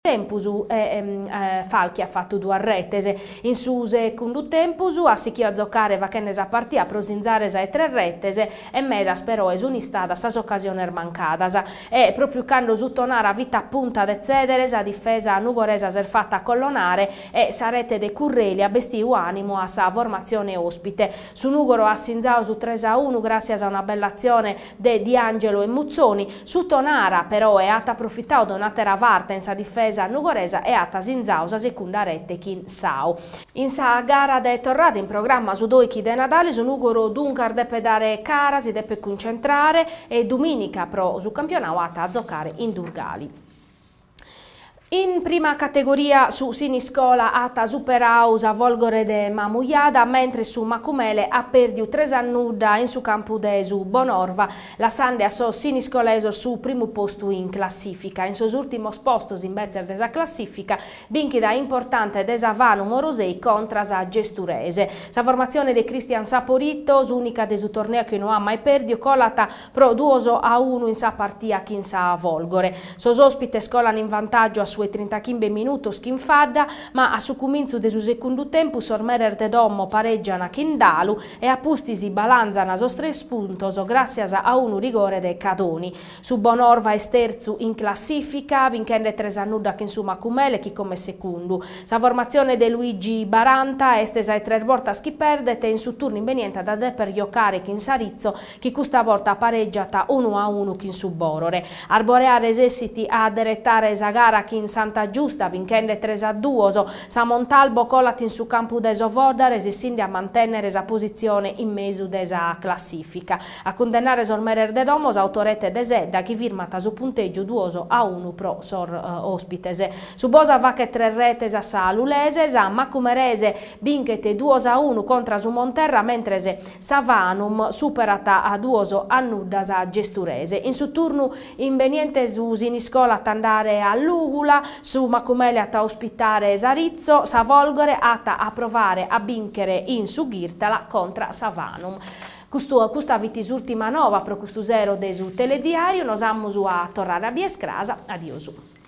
Tempus e Falchi at fatu duas retes. In su segundu tempus at sighiu a zocare fachende sa partia pro sinzare sa 'e tres retes e medas peroe sun istadas sas ocasiones mancadas. E propriu cando su Tonara fit a punta de tzedere sa difesa nugoresa s'est fata acollonare e sa rete de Curreli at bestiu animu a sa formatzione ospite. Su Nugoro at sinzau su 3-1 gràssias a una bella atzione de Di Angelo e Muzzoni, su Tonara, peroe, at aprofitau de un'àtera farta in sa difesa nugoresa e at sinzau sa secunda rete chin Sau. In sa gara de torrada in programma su doichi de Nadale su Nùgoro duncas depet dare cara, si depet cuncentrare e dumìnica pro su campionau at a zocare in Durgali. In prima categoria su Siniscola at superau sa Folgore de Mamujada, mentres su Macumele at pèrdiu 3-0 in su campu de su Bonorva, lassande a sos siniscolesos su primu postu in classìfica. In sos ùrtimos postos imbetzes de sa classìfica, bìnchida importante de sa Fanum Orosei contra sa Gesturese. Sa formatzione de Cristian Saporito, s'ùnica de su torneu chi no at mai pèrdiu, colat pro 2-1 in sa partia chin sa Folgore. Sos òspites colan in vantàgiu a su 'e trintachimbe minutos chin Fadda, ma a su cumintzu de su segundu tempus sos meres de domo parègian chin Dalu e a pustis balanzan sos tres puntos gràssias a unu rigore de Cadoni. Su Bonorva est tertzu in classìfica, binchende 3-0 chin su Macumele chi como est segundu. Sa formatzione de Luigi Baranta est sa 'e tres bortas chi perdet e in su turnu imbeniente at a deper jocare chin s'Aritzo chi custa borta parègiat 1-1 chin su Bòrore. Arborea resessit a aderetare sa gara chin Santa Giusta, binchende 3-2. Sa Montalbo colat in su campu de s'Ovodda, resessinde a mantènnere sa positzione in mesu de sa classìfica. A cundennare sos meres de domo s'autorete de Sedda chi firmat su puntègiu 2-1 pro sos òspites. Su Bosa faghet tres retes a sa Lulese, sa Macumerese binchet 2-1 contra su Monterra, mentres Sa Fanum superat a 2-0 sa Gesturese. In su turnu imbeniente su Siniscola at a andare a Lùgula, su Macumele at a ospitare s'Aritzo, sa Folgore at a provare a bìnchere in su Ghirtala contra sa Fanum. Custu custa fit s'ùrtima nova pro custu sero de su Telediàriu, nos amus a torrare a bier cras. Adiosu.